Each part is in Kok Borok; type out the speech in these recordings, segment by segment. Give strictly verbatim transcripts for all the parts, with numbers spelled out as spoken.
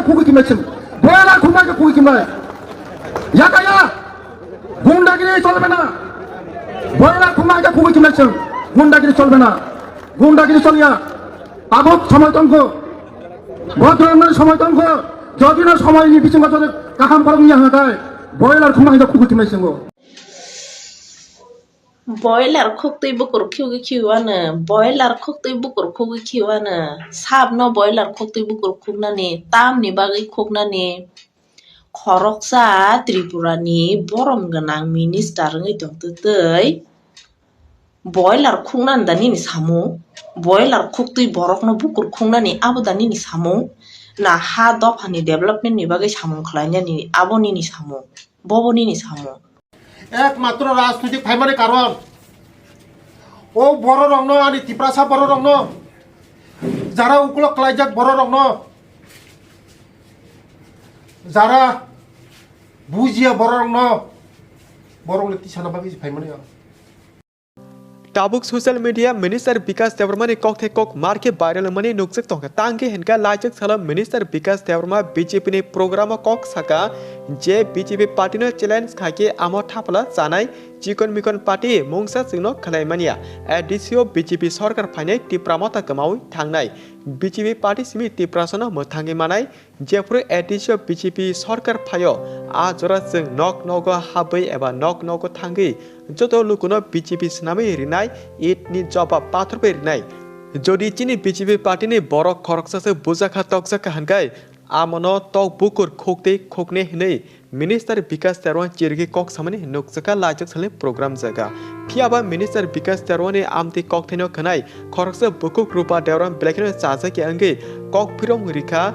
Khugwi kimai chwng. Boiler khugwi khe khugwi kimai. Yakaya. Gundagiri cholbe na. Boiler khugwi khe khugwi kimai chwng. Gundagiri cholbe na. Gundagiri cholya. Tabuk somoi tongkho. Bhadro wngnani somoi tongkho. Jodi no somoi ni bisingo jodi kaham borok wngya hwnkhe boiler khugwi khe khugwi kimai chwngo. Boiler khuktwi bukur khugwi khiwano, boiler khuktwi bukur khugwi khiwano, sabno boiler khuktwi bukur khuknani, tamni bagwi khuknani, khoroksa Tripurani borom gwnang minister wngwi tongtwtwi, boiler khuknani da nini samung, boiler khuktwi borokno bukur khuknani abo da nini samung, na ha dophani development ni bagwi samung khlainani abo nini samung, bobo nini samung. Ekmatro rajnoitik phaimani karon o bororokno, ani Tiprasa bororokno, jara ukulok klaijak bororokno, jara bujiya bororokno, borokno tisana bagwi se phaimani ang. Tabuk social media Minister Bikas Debbarmani kokthai kok markhe viral wngmani nukjak tongkha. Tangkhe hinkhe laijak salo Minister Bikas Debbarma B J P ni program o kok saka je B J P party no challenge khaikhe amo thapla chanai chikon mikon party mungsa chwngno khwlaimaniya. A D C o B J P sorkar phainai Tipra motha kwmaui thangnai. B J P party simi Tiprasano mwthangwi manai. Jephru A D C o B J P sorkar phaio, a jora chwng nok nogo habwi eba nok nogo thangwi joto lukuno B J P swnamwi rinai, it ni jobab pathorbai rinai. Jodi chini B J P party ni borok khoroksa se bujakha tokjakha hwnkhe, amono tok bukur khukti khukni hwnwi Minister Bikas Terwang chirigwi kok samani nukjakha laijak salni program jaga. Phiyaba Minister Bikas Terwani amtwi kokthaino khwnai khoroksa bukhuk Rupa Debram belai kheno chajakya wngwi kok phirong rikha.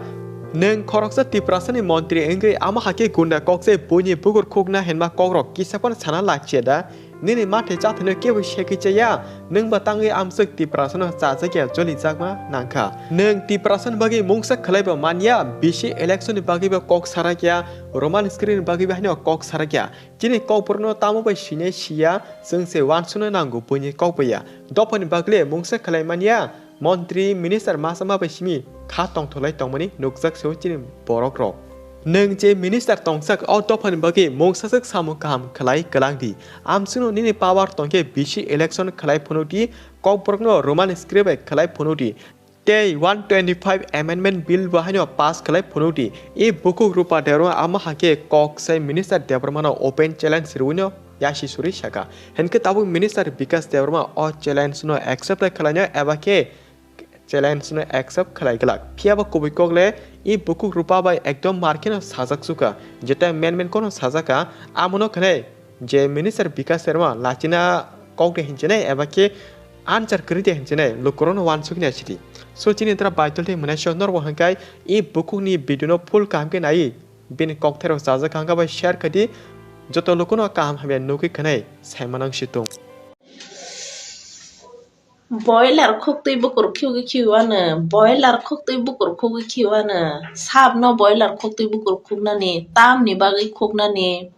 Nwng khoroksa Tiprasani montri wngwi amo hakhe gunda kok se buini bukur khukna hinma kokrok kisa phano sana lachiya da? Nini mathai chathaino kebo segwi chaya, nwng ba tangwi amswk Tiprasano chajakya jolijakma nangkha. Nwng Tiprasani bagwi mungsa khwlaiba manya, bisi election ni bagwibo kok sarakya, Roman script ni bagwibo haino kok sarakya. Chini kokborokno tamo bai sinai siya, chwng se uansukna nango buini kok bai ya. Dophani bagwi mungsa khwlai manya, montri, minister masa ma bai simi kha tongtholai tongmani nukjak se o chini borok rok. Nwng je minister tongsak o dophani bagwi mungsaswk samung kaham khwlai kwlang di. Amsukno nini power tongkhe bisi election khwlai phunuk di, kokborokno Roman script bai khwlai phunuk di. Tei one twenty five amendment bill bo haino pass khlai phunuk di. E bukhuk Rupa Debbarma amo hakhe kok sai Minister Debbarmano open challenge rwino yasi suri saka. Hinkhe tabuk Minister Bikas Debbarma o challenge no accept lai khlaino eba khe challenge no accept khlai glak. Phiyaba kubui kok le e bukhuk Rupa bai ekdom mar kheno sajak suka. Jeta men men kono sajaka, amono khnai je Minister Bikas Debbarma lachina kok de hinchinai eba khe answer kwrwi de hinchinai lukurokno uansuknai sidi. So chini tra baitol tei mwnai so norbo hwnkhai e bukhukni video no full kaham khe nai bini kokthairok chajak hangka bai share khai di, joto lukuno kaham hamya nugwi khnai saimanang situng. Boiler khuktwi bukur khugwi khiwano, boiler khuktwi bukur khugwi khiwano, sabno boiler khuktwi bukur khuknani, tamni bagwi khuknani,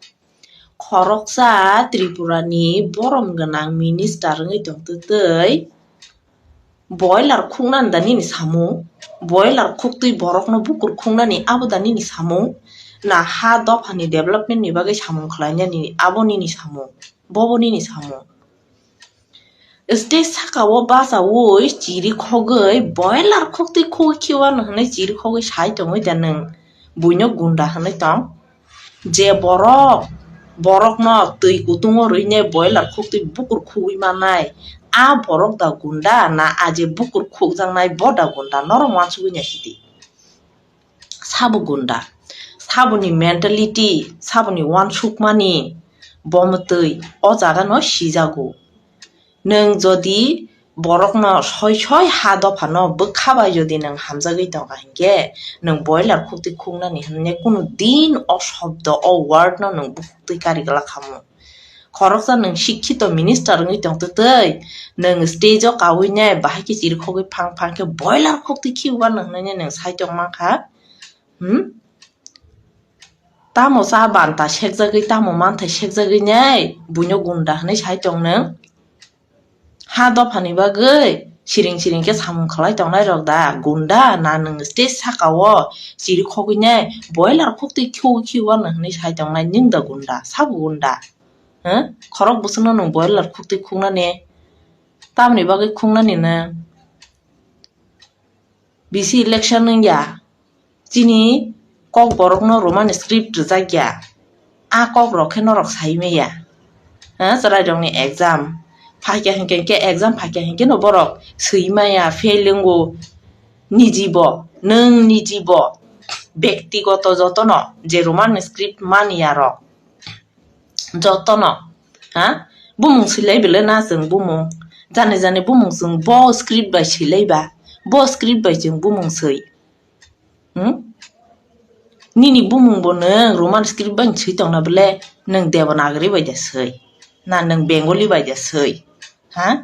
khoroksa Tripurani borom gwnang minister wngwi tongtwtwi boiler khuknani da nini samung, boiler khuktwi borokno bukur khuknani abo da nini samung, na ha dophani development ni bagwi samung khlainani abo nini samung, bobo nini samung. Stage saka o bachaui chiri khogwi boiler khuktwi khugwi khiwano hwnwi chiri khogwi sai tongwi da nwng buino gunda hwnwi tong? Je borok, borokno twi kutungo rwinai boiler khuktwi bukur khugwi mannai, a borok da gunda na a je bukur khukjaknai bo da gunda? Norok uansugwi naisidi. Sabo gunda, saboni mentality, saboni uansukmani, bo mwtwi o jagano sijago. Nwng jodi borokno soi soi ha dophano bwkha bai jodi nwng hamjagwi tongkha hinkhe, nwng boiler khuktwi khuknani hwnwi kunu din o shobdo, o word no nwng bukhuktwi kari glak khamu. Khoroksa nwng sikhito minister wngwi tongtwtwi, nwng stage o kaui nai bahai khe chiri khogwi phang phang khe boiler khuktwi khiuba nwng hwnwi nwng sai tong mankha. Hmm? Tamo cha banta sekjagwi, tamo manthai sekjagwi nai buino gunda hwnwi sai tong nwng? Ha dophani bagwi Siring siring khe samung khlai tongnai rok da gunda na nwng stage saka o chiri khogwi nai boiler khuk twi khiu khiu ano hwnwi sai tongnai nwng da gunda sabo gunda. Huh? Khorok bwswkno nwng boiler khuk twi khuknani tamni bagwi khuknani nwng? Bisi election wngya. Chini kok borokno Roman script rwjakya. A kok rok khe norok sai maya. Ha, chwrai rokni exam. Phaikya hinkhe, hinkhe exam phaikya hinkhe no borok swi maya, fail wngo. Niji bo, nwng niji bo, bektigoto jotono je Roman script manya rok. Jotono, ha? Bumung swilai belai na chwng bumung. Jani jani bumung chwng bo script bai swilai ba. Bo script bai chwng bumung swi. Hmm? Nini bumung bo nwng Roman script bai swi tongna bele nwng Devanagari bai da swi. Na nwng Bengali bai da swi. Ha?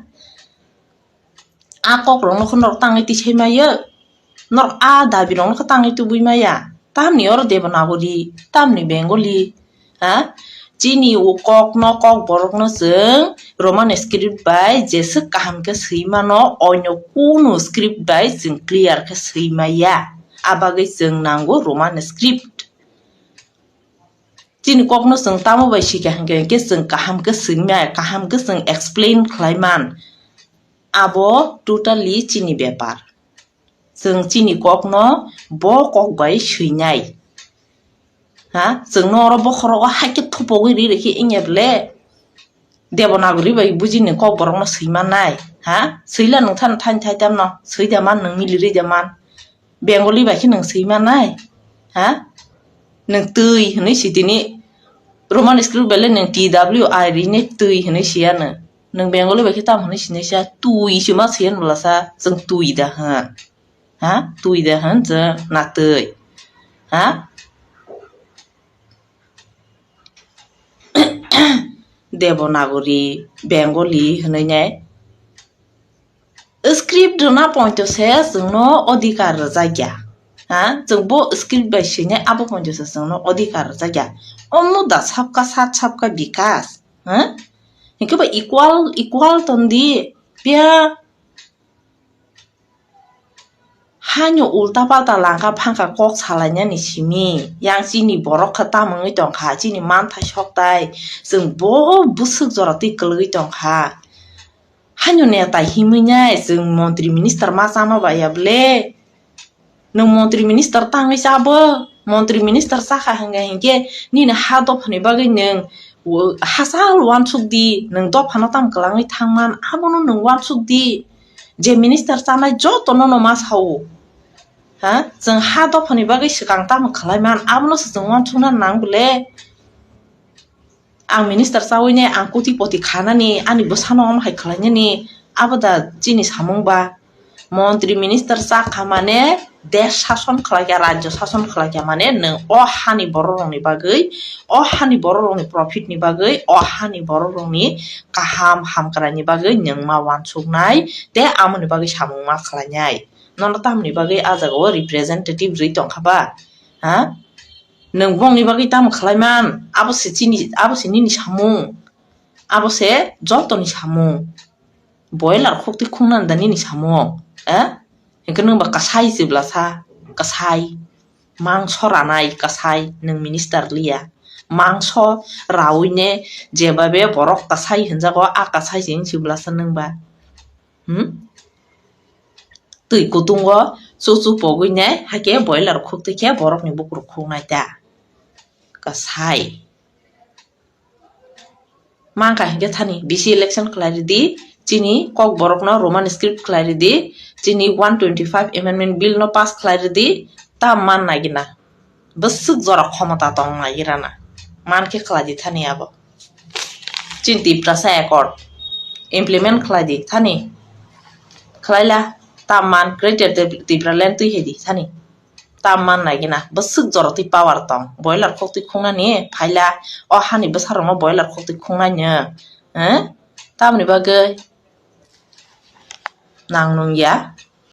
A kok rokno khe norok tangwi tisai maya. Norok a dabi rokno khe tangwi tubui maya. Tamni oro Devanagari, tamni Bengali. Ha? Chini o kokno, kok borokno chwng Roman script bai jeswk kaham khe swi mano, onyo kunu script bai chwng clear khe swi maya. A bagwi chwng nango Roman script. Chini kokno chwng tamo bai swikha hinkhe, hinkhe chwng kaham khe swimai, kaham khe chwng explain khlai man. Abo totally chini bepar. Chwng chini kokno bo kok bai swinai. Ha? Chwngno oro bokhorogo haikhe thupogwi ri rikhe wngya bole? Devanagari bai bujini kok borokno swi mannai. Ha? Swila nwng thani thani thai tamno. Swi da man nwng miliri da man. Bengali bai khe nwng swi mannai? Ha? Nwng twi hwnwi si tini Roman script bai le nwng T W I rini twi hwnwi siya nwng. Nwng Bengali bai khe tam hwnwi sinai siya, twi se ma siya nwlasa chwng twi da hwn. Ha? Twi da hwn chwng na twi. Ha? Devanagari, Bengali hwnwi nai. Script rwna poito se chwngno odhikar rwjakya. Ha? Chwng bo script bai swinai abo poito se chwngno odhikar rwjakya. Omno da sabka sat sabka bikas. Ha? Hinkhe ba equal, equal tondi. Phiya Haino ulta palta langka phangka kok salainani simi, yang chini borok khe tamungwi tongkha, chini manthai soktai, chwng bo bwswk jora twi kwlwgwi tongkha. Haino netai himwi nai chwng montri minister ma chama baiya ble? Nwng montri minister tangwi chabo, montri minister chakha hwnkha hinkhe nini ha dophani bagwi nwng hachal uansuk di, nwng dophano tamo kwlangwi thangman abono nwng uansuk di. Je minister chanai jotono no ma sao. Ha? Chwng ha dophani bagwi swkang tamo khlai man, abono se chwng uansukna nang bole. Ang minister chawi ne ang koti poti khanani, ani bwsano omo hai khlainani, abo da chini samung ba? Montri minister chakha mane desh sason khlaikha, rajyo sason khlaikha mane nwng o hani borok rokni bagwi, o hani borok rokni profit ni bagwi, o hani borok rokni kaham hamkrai ni bagwi nwng ma uansuknai, te amoni bagwi samung ma khlainai. Nono tamoni bagwi a jaga o representative rwi tongkha ba? Ha? Nwng bongni bagwi tamo khlai man? Abo se chini, abo se nini samung. Abo se jotoni samung. Boiler khok twi khungnani da nini samung. Eh? Hinkhe nwng ba kasai chibla sa, kasai. Mangso ranai kasai, nwng minister liya. Mangso raui ne jebabe borok kasai hinjago, a kasai se wng chibla sa nwng ba. Hmm? Twi kutungo chuchu pogwi ne, hakhe boiler khuk twi khe borokni bukur khuknai ta. Kasai. Mankha hinkhe thani bisi election khlai ridi, chini kok borokno Roman script khlai ridi, chini one twenty five amendment bill no pass khlai ridi, ta man nagina. Bwswk jora khomota tong nagirana. Man khe khlai di thani abo. Chini Tiprasa accord implement khlai di thani. Khlaila, ta man Greater Tip-, Tipraland twi hai di thani. Ta man nagina, bwswk jora twi power tong. Boiler khok twi khungnani phaila, o hani bwsarokno boiler khok twi khungnai no. Eh? Tamoni bagwi nang nung ya.